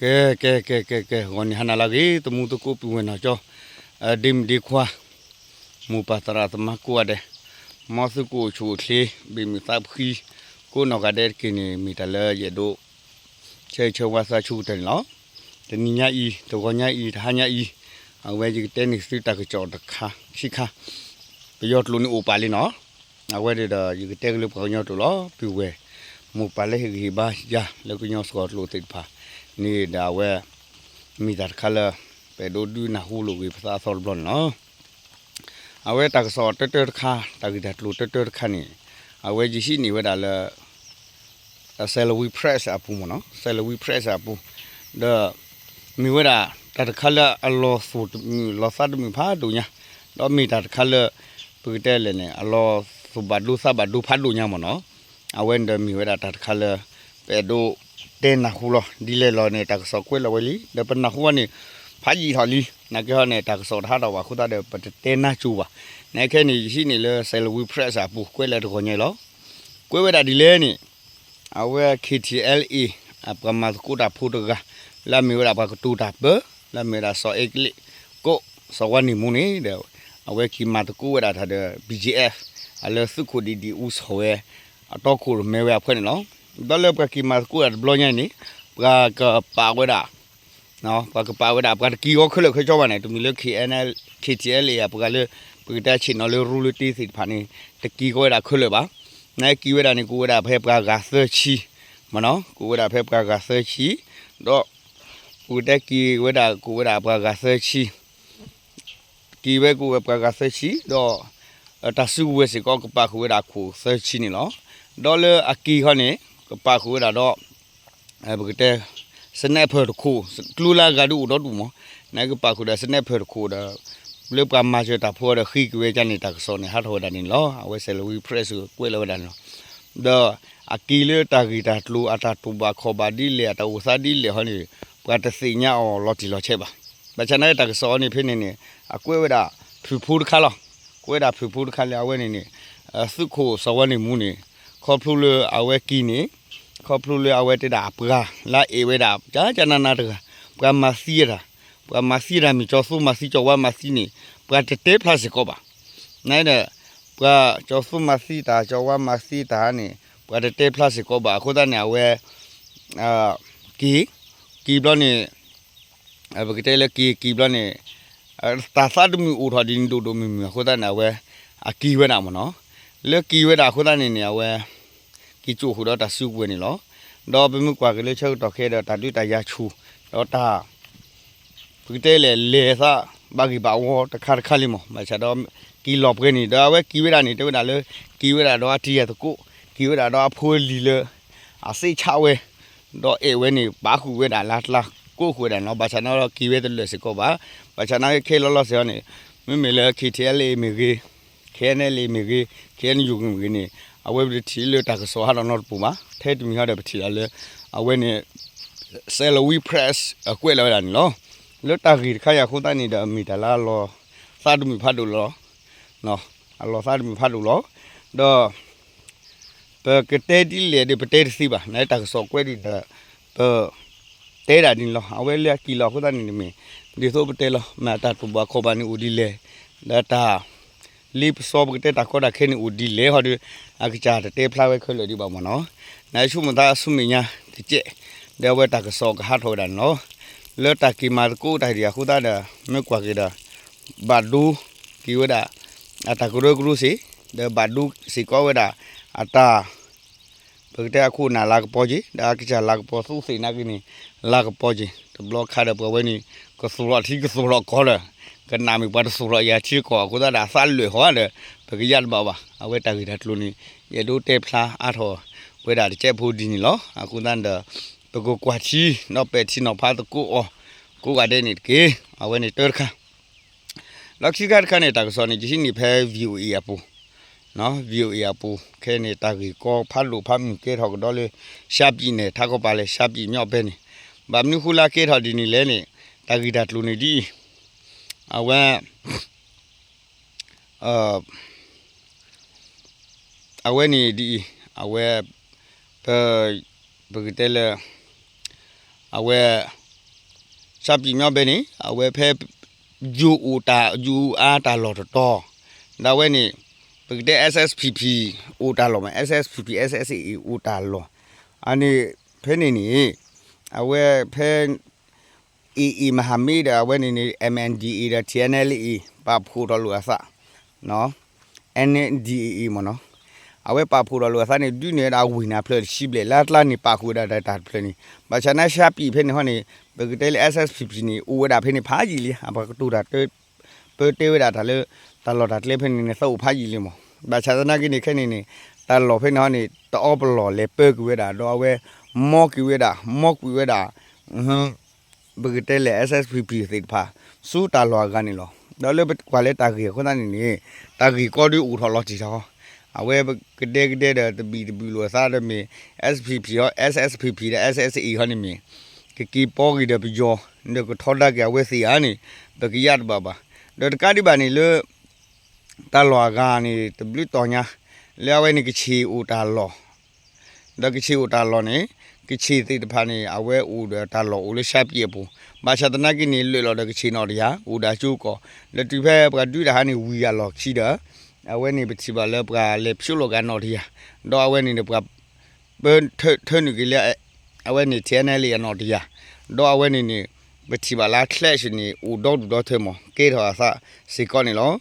ကဲ ကဲ ကဲ ကဲ ကဲ ဂီၤနံၤဟါနၤလၢအဂ့ၤ သမူသကိးပုၢ်ဝဲၢ်နီၢ်ကၠီ ဒ့မုၣ်ဒ့ခွါ မိၢ်ပၢ်သရၣ်သမါကိးဂၤဒဲး, မ်သုကအိၣ်ဆူၣ်အိၣ်ချ့ ဘ့ၣ်မုၢ်သးဖှံ ကိးနီၢ်ဂၤဒဲးတက့ၢ်န့ၣ် မ့ၢ်တၢ်လၢယအဲၣ်ဒိး ဆၢဂ့ၤဆၢဝါသးဆူကတၢၢ်န့ၣ်လီၤ. တနံၤညါအံၤ တဂီၤညါအံၤ တဟါညါအံၤ အဝဲယကတဲန့ၢ်သုတၢ်ကစီၣ်တခါခံခါ ပယီၤကျိာ်န့ၣ်အိၣ်ပာ်လံနီၤ အဝဲန့ၣ်ဒီး ယကတဲက့ၤလၢပှၤကညီကျိာ်လီၤ. ပုၢ်ဝဲၢ် မိၢ်ပၢ်လၢဟ့ၣ်ဂံၢ်ဟ့ၣ်ဘါယၤလၢကညီစှီၤကျိာ်သ့ၣ်တဖၣ်န့ၣ်ဒီး အဝဲ မ့ၢ်တၢ်တခါလၢ ပအဲၣ်ဒိးဒုးနၢ်ဟူလိာ်ကွံာ်ပသးအသီတဘျီန့ၣ်လီၤ. အဝဲတၢ်ကစီၣ်တၢတၢတခါ တၢ်ဂ့ၢ်တၢ်ကျိၤတၢတၢတခါန့ၣ် အဝဲယဟံးန့ၢ်ဝဲဒၣ်လၢ Salween Press အပူၤမ့ၢ်နီၤ Salween Press အပူၤ ဒီး မ့ၢ်ဝဲဒၣ် တၢ်တခါလၢအလီၤသူၣ်တမုာ် လီၤသးတမုာ်ဖးဒိၣ်ညါ ဒီးမ့ၢ်တၢ်တခါလၢ ပကတဲလဲၣ်န့ၣ် အလီၤသူၣ်ဘၣ်ဒိသးဘၣ်ဒိဖးဒိၣ်ညါမ့ၢ်နီၤ အဝဲန့ၣ်ဒီးမ့ၢ်ဝဲဒၣ်တၢ်တခါလၢ ပအဲၣ်ဒိးတဲနၢ်ဟူလီၤ ဒ်လဲၣ်လီၤန့ၣ် တၢ်ကစီၣ်ကွဲးလီၤဝဲလံ ဒီးပနၢ်ဟူဝဲန့ၣ် ဖးယံာ်ထီၣ်လံ နာ်က့ဟီန့ၣ် တၢ်ကစီၣ်တဟးထီၣ်ဘၣ်အဃိသတးဒီး ပတတဲနါကၠိဘၣ် နခဲန့ၣ် ယဟံးန့ၢ်လၢ Salween Press အပူၤ ကွဲးလၢတဂီၤညါအံၤလီၤ. ကွဲးဝဲဒၣ်ဒ်လဲၣ်န့ၣ် အဝဲ KTLA အပှၤမၤသကိးတၢ်ဖိတဂၤ လၢအမ့ၢ်ဝဲဒၣ်ပှၤကတိၤတၢ်ပၢ လၢအမ့ၢ်ဝဲဒၣ်စီၤအဲကလံး ကိးစီၤဝါန့ၣ်မူန့ၣ်ဒီး အဝဲက့ၤမၤသကိးဝဲဒၣ်တၢ်ဒီး BGF အလၢသုးခိၣ်ဒံးဒံးအူဆီၣ်ဝဲ အတီခိၣ်ရိၣ်မဲဝဲအဖၢန့ၣ်လီၤ. ဒီးလၢပှၤက့ၤမၤသကိးတၢ်တဘျီညါအံၤန့ၣ် ပှၤကပာ်ဝဲဒၣ် ပှၤကပာ်ဝဲဒၣ် ပှၤတက့ၤဂီၤခဲလၢာ်ခဲဆ့ဘၣ်န့ၣ် တမ့ၢ်လၢ KTLA အပှၤလၢ ပကတဲဆ့ၣ်နီၤလၢရူလၢတ့သ့ၣ်တဖၣ်န့ၣ် တက့ၤဂီၤဝဲဒၣ်ခဲလၢာ်ဘၣ်. နက့ၤဝဲဒၣ်န့ၣ် ကအိၣ်ဝဲဒၣ်ဖဲပှၤဂၤသၢဆံ မ့ၢ်နီၤ ကအိၣ်ဝဲဒၣ်ဖဲပှၤဂၤသၢဆံ ဒီး ပကတဲက့ၤဝဲဒၣ် ကအိၣ်ဝဲဒၣ်ပှၤဂၤသၢဆံ က့ၤဝဲကအိၣ်ဝဲပှၤဂၤသၢဆံ ဒီး တၢ်စုကဝဲၤစ့ၢ်ကီးကပာ်ဃုာ်ဝဲဒၣ်အခိၣ်သၢဆံန့ၣ်လီၤ. ဒီးလၢအက့ၤခီန့ၣ် ကပာ်ဃုာ်ဝဲဒၣ်ဒီး ပကတဲ sniper တခိၣ် ကျိလၢအဂၤဒုးအိၣ်ဒီဒူၣ်မး နကပာ်ဃုာ်ဒီး sniper တခိၣ်ဒီး လၢပှၤမၤစၢၤတၢ်ဖိဒီးဃ့က့ၤဝဲဒၣ်န့ၣ် တၢ်ကစီၣ်န့ၣ် ဟးထီၣ်ဝဲဒၣ်န့ၣ်လီၤ. အဝဲ Salween Press ကွဲးလီၤဝဲဒၣ်န့ၣ်လီၤ. ဒီးအက့ၤလၢတၢ်ဂ့ၢ်တၢ်ကျိၤ အတၢ်တူၢ်ဘၣ်ခီၣ်ဘၣ်ဒ်လဲၣ် အတၢ်အိၣ်သးဒ်လဲၣ်ဟီန့ၣ် ပှၤတသ့ၣ်ညါအီၤလီၤတံၢ်လီၤဆဲးဘၣ်. ဘၣ်ဆၣ်နာ်က့တၢ်ကစီၣ်အီၤန့ၣ်ဖဲန့ၣ်န့ၣ် အကွဲးဝဲဒၣ်ဖုၣ်ဖိတခါလီၤ. ကွဲးဝဲဒၣ်ဖုၣ်ဖိတခါလၢအဝဲန့ၣ်န့ၣ် သုးခိၣ်စီၤဝါန့ၣ်မူန့ၣ် ခီဖျိလၢအဝဲက့ၤန့ၣ် ခီဖျိလၢအဝဲတဲဒၣ်အပှၤ လၢအအဲၣ်ဝဲဒၣ် ကကနနတဂၤ ပှၤမၤသံတၢ် ပှၤမၤသံတၢ်မ့ၢ်ကၠီၤသူမၤသံ ကၠီၤဝါမၤသံန့ၣ် ပှၤတတဲဖျါစ့ၢ်ကီးဘၣ်. နဒီး ပှၤကၠီၤသူမၤသံတၢ် ကၠီၤဝါမၤသံတၢ်န့ၣ် ပှၤတတဲဖျါစ့ၢ်ကီးဘၣ်. အဃိသတးန့ၣ် အဝဲ က့ၤ က့ၤဘျီန့ၣ် ပကတဲလၢက့ၤ က့ၤဘျီန့ၣ် တၢ်သးတမုာ်အိၣ်ထီၣ်ဒ်န့ၣ်ဒိၣ်ဒိၣ်မုၢ်မုၢ်အဃိသတးန့ၣ် အဝဲ အက့ၤဝဲဒၣ်မ့ၢ်နီၤ. လၢက့ၤဝဲဒၣ်အဃိသတးန့ၣ်န့ၣ် အဝဲ က့ၤကၠိၣ်ဃုာ်ဒီးတၢ်စုကဝဲၤန့ၣ်လီၤ. ဒီးပမ့ၢ်ကွၢ်က့ၤလၢဆၢကတီၢ်ခဲဒီးတၢ်ဒုးတၢ်ယၤဆူၣ် ဒီးတၢ် ပကတဲလဲၣ် လဲၤသးဘၣ်ဂ့ၢ်ဘၣ်ဝီတခါတခါလံမး ဘၣ်ဆၣ်ဒီး က့ၤလီၤပှဲၤန့ၣ် ဒီးအဝဲက့ၤဝဲဒၣ်န့ၣ် တဲဝဲဒၣ်လၢ က့ၤဝဲဒၣ်ဒီးအတံၤအသကိး က့ၤဝဲဒၣ်ဒီးအဖိအလံၤလၢ အသ့ၣ်ဆးဝဲ ဒီးအဲၣ်ဝဲန့ၣ် ပာ်ဃုာ်ဝဲဒၣ်လၢတၢ်ကိးဃုာ်ဝဲဒၣ်န့ၣ်လီၤ. ဘၣ်ဆၣ်န့ၣ်ဒီးက့ၤဝဲတလၢာ်စ့ၢ်ကီးဘၣ်. ဘၣ်ဆၣ်န့ၣ်ခဲလီၤလီၤစ့ၢ်ကီးန့ၣ် မ့မ့ၢ်လၢ KTLA မ့ၢ်ဂ့ၤ KNLA မ့ၢ်ဂ့ၤ KNU မ့ၢ်ဂ့ၤန့ၣ် အဝဲပတထံၣ်လၢတၢ်ကစီၣ်ဟးထီၣ်နီတပူၤဘၣ်. ထဲတမံၤဟီဒီးပထံၣ်လီၤလၢ အဝဲန့ၣ် Salween Press အကွဲးလီၤဝဲဒၣ်န့ၣ်လီၤ. လၢတၢ်ဂ့ၢ်တခါအံၤအဃိသတးန့ၣ်ဒီး မ့ၢ်တၢ်လၢအလီၤသးတမုာ်ဖးဒိၣ်လီၤ. အလီၤသးတမုာ်ဖးဒိၣ်လီၤ. ဒီး ပကတဲဒ်လဲၣ်ဒီးပတဲတသ့ဘၣ်. နတၢ်ကစီၣ်ကွဲးဒ်ဒီး ပ တဲဒၣ်ဒ်န့ၣ်လီၤ. အဝဲလၢအက့ၤလီၤအဃိသတးန့ၣ်မ့ၢ် ဒ်သိးပတဲလီၤ မ့ၢ်အတၢ်တူၢ်ဘၣ်ခီၣ်ဘၣ်န့ၣ်အိၣ်ဒ်လဲၣ် ဒီးတၢ် လ့ပစီပကတဲတၢ်ကီတၢ်ခဲန့ၣ်အိၣ်ဒ်လဲၣ်ဟီဒီး အကစၢ်တတဲဖျါဝဲခဲလၢာ်ဒံးဘၣ်မ့ၢ်နီၤ. နဆိကမိၣ်သးဆူမဲာ်ညါတကဲး ဒီးအဝဲတၢ်ကစီၣ်ကဟးထီၣ်ဝဲဒၣ်န့ၣ်လီၤ. လၢတၢ်က့ၤမၤသကိးတၢ်ဒံးအဃိသတးဒီး မ့ၢ်ကွၢ်က့ၤဒီး ဘၣ်ဒိက့ၤဝဲဒၣ် အတၢ်ကရၢကရိစ့ၢ် ဒီးဘၣ်ဒိစ့ၢ်ကီးဝဲဒၣ် အတၢ် ပကတဲအခိၣ်အနၢ်လၤကပီၤက့ၤ ဒီးအကစၢ်လၤကပီၤသူသ့ၣ်နာ်က့န့ၣ် လၤကပီၤက့ၤ တဘျီခါဒီးပှၤဝဲန့ၣ် ကသူၣ်လီၤထံကသူၣ်လီၤကီၢ်ဒီး ကနၣ်မ့ၢ်ပှၤတသူၣ်လီၤယၤထံကီၢ်အဃိသတးဒီး အသးလၢာ်ဟီဒီး ပကယၢ်တဘၣ်ဘၣ်. အဝဲတၢ်ဂ့ၢ်တၢ်ကျိၤန့ၣ် ယအဲၣ်ဒိးတဲဖျါအါထီၣ်ဝဲဒၣ်တကဲးဖိဒ်န့ၣ်လီၤ. အဃိသတးဒီး ပကကွၢ်ထံ ဒီးပဲာ်ထံနီၤဖးသကိးအီၤ ကိးဂၤဒဲးန့ၣ်တက့ၢ်. အဝဲန့ၣ်တၢတခါ ဒီးခံခါတခါန့ၣ် တၢ်ကစီၣ်န့ၣ် ယဟံးန့ၢ်ဖဲ VOA အပူၤ VOA အပူၤ ခဲန့ၣ် တၢ်ဂ့ၢ်ကီဖးဒိၣ်ဖးမုၢ်ကဲထီၣ်ကဒီးလၢ ရှမ်းပြည်နယ် ထးကီၢ်ပၤလဲၣ် ရှမ်းပြည်မြောက်ပိုင်းန့ၣ် ဘၣ်မနုၤဃိလၢကဲထီၣ်ဒ်န့ၣ်လဲၣ်န့ၣ် တၢ်ဂ့ၢ်တၢ်ကျိၤန့ၣ်ဒ်အံၤ အဝဲ အဝဲန့ၣ်ဒ်အံၤ အဝဲ ပ ပကတဲလၢ အဝဲ ရှမ်းပြည်မြောက်ဘက်န့ၣ် အဝဲဖဲ ယိၤအိၣ်တၢ် ယိၤအါတၢ်လီၢ်တတီၤ, ဒီးအဝဲန့ၣ် ပကတဲ SSPP အိၣ်တၢ်လီၢ်မး SSPP SSA အိၣ်တၢ်လီၢ်, အန့ၣ် ဖဲန့ၣ်န့ၣ် အဝဲဖဲ AA မဟာမိတ်ဒီး အဝဲန့ၣ်န့ၣ် MNDAA ဒီး TNLA ပာ်ဖှိၣ်ထီၣ်လိာ်အသး NDAA မ့ၢ်နီၤ, အဝဲပာ်ဖှိၣ်ထီၣ်လိာ်အသးန့ၣ် ဒုးန့ၢ်ဝဲဒၣ်ဝ့ၢ်နၢ်ဖျၢၣ်တဆံဘျဲၣ် လၢအကျါန့ၣ် ပာ်ဃုာ်ဝဲဒၣ်တၢ်တဖျၢၣ်န့ၣ် ဘၣ်ဆၣ်သနာ်က့ ရှမ်းပြည် ဖဲန့ၣ်ဟီန့ၣ် ပကတဲလၢ SSPP န့ၣ် အိၣ်ဝဲဒၣ်ဖဲန့ၣ်ဖးယံာ်လံ အပှၤကတိၤတၢ် ပတဲဝဲဒၣ်တၢ်လၢ တၢ်လီၢ်တၢ်ကျဲဖဲန့ၣ်န့ၣ် သးအိၣ်ဖးယံာ်လံမး, ဘၣ်ဆၣ်သနာ်က့န့ၣ် ခဲန့ၣ်န့ၣ် တၢ်လီၢ်ဖဲန့ၣ်ဟီန့ၣ် တအီပလီၢ်လဲၤပၢက့ၤဝဲဒၣ် ဒီးအဝဲ မီက့ၤဝဲဒၣ် မီကွံာ်ဝဲဒၣ် ပကတဲလဲၣ် SSPP သ့ၣ်တဖၣ် ဆူတၢ်လီၢ်အဂၤန့ၣ်လီၤ. ဒီးလၢပကွၢ်လၢတၢ်ဂ့ၢ်အဃိသတးန့ၣ်န့ၣ် တၢ်ဂ့ၢ်ကီဒုးအိၣ်ထီၣ်လီၤတံၢ်တၢ်ဃီ, အဝဲကဒဲကဒဲဒီးတဘံၣ်တဘုၣ်လိာ်အသးဒီးမ့ၢ် SSPP ဟီ SSPP ဒီး SSA ဟီန့ၣ်မ့ၢ် ကက့ၤပီက့ၤဒီးပယီၤ ဒီးကထီဒါက့ၤအဝဲသ့ၣ်ဧါန့ၣ် ပကယၢ်တဘၣ်ဘၣ်. ဒီးတကးဒံးဘၣ်န့ၣ်လၢ တၢ်လီၢ်အဂၤန့ၣ် တဘျုးတီၤညါ လၢအဝဲန့ၣ်ကဆ့ၣ်အိၣ်တၢ်လီၢ် ဒီးကဆ့ၣ်အိၣ်တၢ်လီၢ်န့ၣ် ကဆ့ၣ်သ့ၣ်တဖၣ်န့ၣ် အဝဲအိၣ်ဒီးတၢ်လီၢ်အိၣ်လၢ ရှမ်းပြည် အပူၤ, ဘၣ်ဆၣ်သနာ်က့န့ၣ် လၢာ်လီၤဒီးကဆ့ၣ်နီၣ်တယၢ် အိၣ်ဒီးအကၠိကီၢ် လၢတုၤဖဲပှၤဒုးတၢ်ဟါန့ၣ် ဝံၤအလီၢ်ခံဒီး အဝဲန့ၣ်ပထံၣ်ဘၣ်လၢပှၤလဲၤဖျိလီၤက့ၤအနီၣ်တယၢ်, ဒီးအဝဲန့ၣ်န့ၣ် ပှၤ ပၢထၢနုာ်က့ၤလၢ အဝဲန့ၣ် TNLA အနီၣ်တယၢ်, ဒီးအဝဲန့ၣ်န့ၣ် ပထံၣ်ဘၣ်လၢ clash န့ၣ် အိၣ်ဒီဒူၣ်ဒီထၢမး ကဲထီၣ်အသးစ့ၢ်ကီးန့ၣ်လီၤ.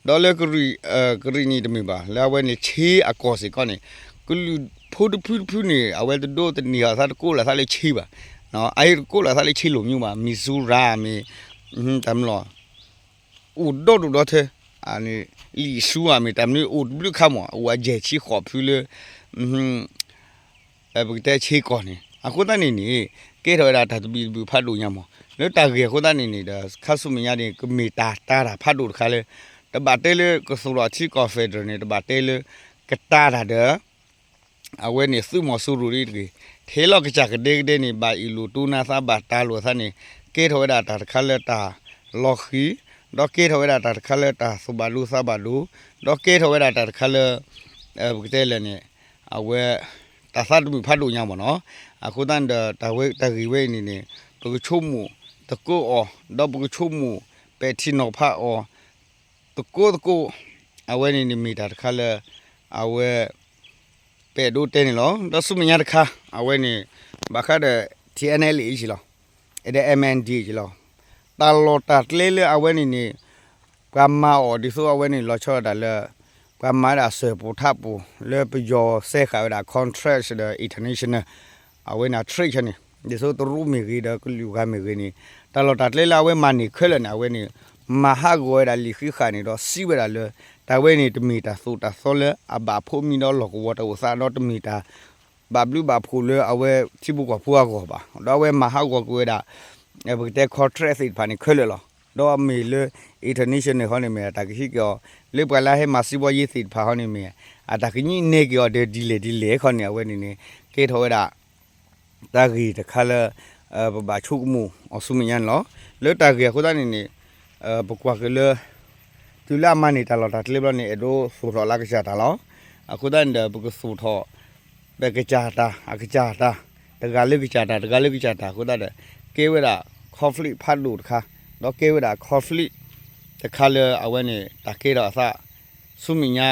ဒီးလၢ ကရံၣ်နံၣ်တမ့ၢ်ဘၣ် လၢအဝဲန့ၣ် ဆ့အကီၢ်စ့ၢ်ကီးန့ၣ် ကလုာ်ဖိတဖုတဖုန့ၣ် အဝဲတဒိတန့ၢ်အသး တကိးလီၤသးလၢဆ့ဘၣ်, အအံၤတကိးလီၤသးလၢဆ့လိာ်မံဘၣ် မံၤစူရၤမ့ၢ် တၢ်မနုၤလီၤ အိၣ်ဒီဒူၣ်ဒီထၢ လံာ်စူဧါမ့ၢ် တၢ်မနုၤအိၣ်တဘျုးခါမး အိၣ်အယဲၢ်ဆံဃိးဖုလၢ ပကတဲဆ့ကီၢ်န့ၣ် အဃိသတးန့ၣ်န့ၣ် ကဲထီၣ်ဝဲဒၣ်တၢ်တဘံၣ်တဘုၣ်ဖးဒိၣ်ညါမး လၢတၢ်ဂ့ၢ်အဃိသတးန့ၣ်န့ၣ်ဒီး ခါဆူမဲာ်ညါန့ၣ် ကမ့ၢ်တၢ်တာ်တၢ်ဖးဒိၣ်တခါလၢ တဘၣ်တဲလၢကသူၣ်ထီၣ်ထံကီၢ် federal န့ၣ် တဘၣ်တဲလၢ ကတာ်တၢ်ဒီး အဝဲန့ၣ်သုးမီၤစိရိၤဒ်တဂ့ၤ, ထဲလီၤကစၢ်ကဒဲကဒဲန့ၣ် ဘၣ်အ့ၣ်လိာ်တိနါသးဘၣ်တၢ်လိာ်အသးန့ၣ် ကဲထီၣ်ဝဲဒၣ်တၢ်တခါလၢတၢ်လီၤဃံၤ, ဒီးကဲထီၣ်ဝဲဒၣ်တၢ်တခါလၢတၢ်သူၣ်ဘၣ်ဒိသးဘၣ်ဒိ, ဒီးကဲထီၣ်ဝဲဒၣ်တၢ်တခါလၢ ပကတဲလဲၣ်န့ၣ် အဝဲ တၢ်သးတမုာ်ဖးဒိၣ်ညါမ့ၢ်နီၤ, အဃိသတးန့ၣ်ဒီး တၢ်ဝဲတၢ်ဂ့ၢ်ဝဲအံၤန့ၣ်န့ၣ် ပကဆိကမိၣ်သကိးအီၤ ဒီးပကဆိကမိၣ်ပဲာ်ထံနီၤဖးအီၤ သကိးသကိး, အဝဲန့ၣ်န့ၣ်မ့ၢ်တၢ်တခါလၢ အဝဲ ပဲာ်ဒိတဲန့ၣ်လီၤ. ဒီးဆူမဲာ်ညါတခါ အဝဲန့ၣ် ဘၣ်ဃးဒီး TNLA က့လီၤ, ဒီး MNDAA က့လီၤ, တၢ်လီၢ်တၢ်ကျဲလၢအဝဲန့ၣ်န့ၣ် ပှၤမၤအီၤဒ်သိးအဝဲန့ၣ်လီၤဆီဒၣ်တၢ်လၢ ပှၤမၤဝဲဒၣ်စၢၢ်ပူၤထးပူၤ လၢပယီၤစဲဃာ်ဝဲဒၣ် contract ဒီး international အဝဲန့ၣ် trade န့ၣ် ဒ်သိးတရူးမ့ၢ်ဂ့ၤ ဒီးကလုာ်ဂၤမ့ၢ်ဂ့ၤန့ၣ် တၢ်လီၢ်တၢ်ကျဲလၢအဝဲမၤန့ၢ်ခဲလၢာ်န့ၣ် အဝဲန့ၣ် မၤဟးဂီၤဝဲဒၣ်လံာ်ဃံးဃာ်န့ၣ်ဒီး စံးဝဲဒၣ်လၢ တၢ်ဝဲန့ၣ်တမ့ၢ်တၢ်သိၣ်တၢ်သီလၢအဘၣ်ဖိးမံဒီးလီၢ်ကဝီၤတၢ်အိၣ်သးဒီးတမ့ၢ်တၢ် ဘၣ်ဘျုးဘၣ်ဖှိၣ်လၢအဝဲထံဖိကီၢ်ဖိအဂီၢ်ဘၣ်. ဒီးအဝဲမၤဟးဂီၤကွံာ်ဝဲဒၣ် ပကတဲ contract သ့ၣ်တဖၣ်န့ၣ်ခဲလၢာ်လီၤ. ဒီးမ့ၢ်လၢ international န့ၣ် ဟီန့ၣ်မ့ၢ်တၢ်ကဟံးက့ၤအီၤ လၢပှၤလၢအဟဲမၤစံးဘီယ့သ့ၣ်တဖၣ်ဟီန့ၣ်မ့ၢ် အတၢ်ကညံးနဲက့ၤအီၤဒီးဒ်လဲၣ်ဒ်လဲၣ်ခီန့ၣ် အဝဲန့ၣ်န့ၣ် ကဲထီၣ်ဝဲဒၣ် တၢ်ဂ့ၢ်တခါလၢ ပဘၣ်ဆိကမိၣ်အီၤဆူမဲာ်ညါန့ၣ်လီၤ. လၢတၢ်ဂ့ၢ်အဃိသတးန့ၣ်န့ၣ် ပကွၢ်က့ၤလၢ တုၤလၢအမၤန့ၢ်တၢ်လီၢ်တၢ်ကျဲဘျီန့ၣ် အဲၣ်ဒိးသူၣ်ထီၣ်လၢအကစၢ်တၢ်လီၤ. အဃိသတးန့ၣ်ဒီး ပကသူၣ်ထီၣ် ပကစၢ်တၢ် အကစၢ်တၢ် တဂၤလၢကစၢ်တၢ် တဂၤလၢကစၢ်တၢ်အဃိသတးဒီး ကဲဝဲဒၣ် conflict ဖးဒိၣ်တခါ ဒီးကဲဝဲဒၣ် conflict တခါလၢအဝဲန့ၣ် တၢ်ကဲထီၣ်အသး ဆူမဲာ်ညါ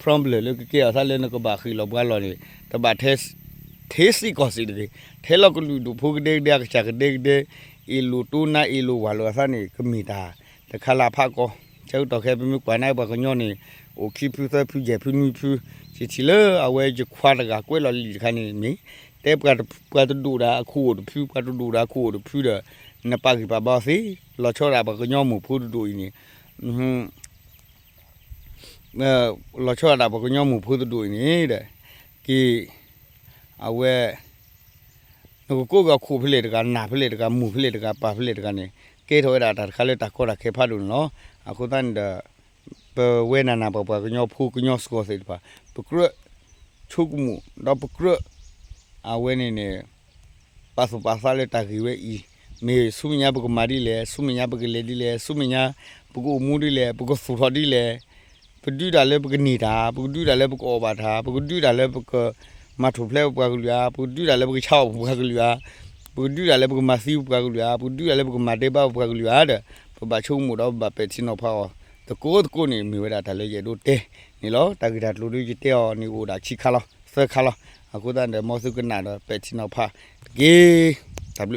problem လၢကကဲထီၣ်အသးလၢနကဘၣ်ဃ့ၢ်လီၤဘှါလီၤန့ၣ် တဘၣ်ထဲ ထဲစ့ၢ်ကီးစ့ၢ်တဂ့ၤ, ထဲလီၤကလုာ်ဒူၣ်ဖိကဒဲကဒဲ အကစၢ်ကဒဲကဒဲ အ့ၣ်လိာ်တိနါအ့ၣ်လိာ်ဝၢ်လိာ်အသးန့ၣ် ကမ့ၢ်တၢ်တခါလၢအဖးကီ, ဆၢကတီၢ်ခဲအံၤ ပမ့ၢ်ကွၢ်န့ၣ် ပှၤကညီန့ၣ် အိၣ်ခံဖုသၢဖုယဲၢ်ဖုနွံဖု, ဆံးဆံးလၢအဝဲယခွါတဂၤကွဲးလီၤလံာ်တခါန့ၣ်မ့ၢ် တဲပှၤတဒိၣ်တၢ်အခိၣ်အိၣ်တဖု ပှၤတဒိၣ်တၢ်အခိၣ်အိၣ်တဖုဒီး နပာ်ဂံၢ်ပာ်ဘါအီၤသ့, လီၤဆီဒၣ်ပှၤကညီမိၢ်ဖိတဒိၣ်အံၤန့ၣ် လီၤဆီဒၣ်တၢ်ပှၤကညီမိၢ်ဖိတဒိၣ်အံၤန့ၣ်ဒီး က့ၤ အဝဲ နကကိးက့ၤအခိၣ်ဖဲလဲၣ်တဂၤ နၢ်ဖဲလဲၣ်တဂၤ မိၢ်ဖဲလဲၣ်တဂၤ ပၢ်ဖဲလဲၣ်တဂၤန့ၣ် ကဲထီၣ်ဝဲဒၣ်တၢ်တခါလၢတၢ်ကီတၢ်ခဲဖးဒိၣ်န့ၣ်လီၤ. အဃိသတးန့ၣ်ဒီး ပဝဲနၤနၤပှၤပှၤကညီဖိကညီစှီၤသ့ၣ်တဖၣ် ပကြၢးဆိကမိၣ် ဒီးပကြၢး အဝဲန့ၣ်န့ၣ် ပာ်သူၣ်ပာ်သးလၢတၢ်ဂ့ၢ်ဝဲအံၤ မ့ၢ်ဆူမဲာ်ညါပကမၤဒ်လဲၣ်, ဆူမဲာ်ညါပကလဲၤဒ်လဲၣ်, ဆူမဲာ်ညါပကအိၣ်မူဒ်လဲၣ်, ပကသူၣ်ထီၣ်ဒ်လဲၣ်, ပဒုးတၢ်လၢပကန့ၢ်တၢ်, ပကဒုးတၢ်လၢပကအီၣ်ဘၣ်တၢ်, ပကဒုးတၢ်လၢပကမၤထူၣ်ဖျဲးပပှၤကလုာ်ဧါ, ပကဒုးတၢ်လၢပကဆါအီၣ်ပပှၤကလုာ်ဧါ, ပကဒုးဒၣ်လၢပကမၤသံပပှၤကလုာ်ဧါ, ပကဒုးဒၣ်လၢပကမၤဒဲးဘးပပှၤကလုာ်ဧါဒီး ပဘၣ်ဆိကမိၣ်ဒီးပဘၣ်ပဲာ်ထံနီၤဖးအီၤ သကိးသကိးန့ၣ် မ့ၢ်ဝဲဒၣ်တၢ်လၢယအဲၣ်ဒိးတဲန့ၣ်လီၤ. တၢ်ဂ့ၢ်တၢ်ကျိၤဒ်ယတဲအီၤန့ၣ် အိၣ်ဒၣ်ခံခါလီၤ, သၢခါလီၤ. အဃိသတးဒီး မ်သုကနၣ်ဒီးပဲာ်ထံနီၤဖးတက့ၢ်. တၢ်ဘျုး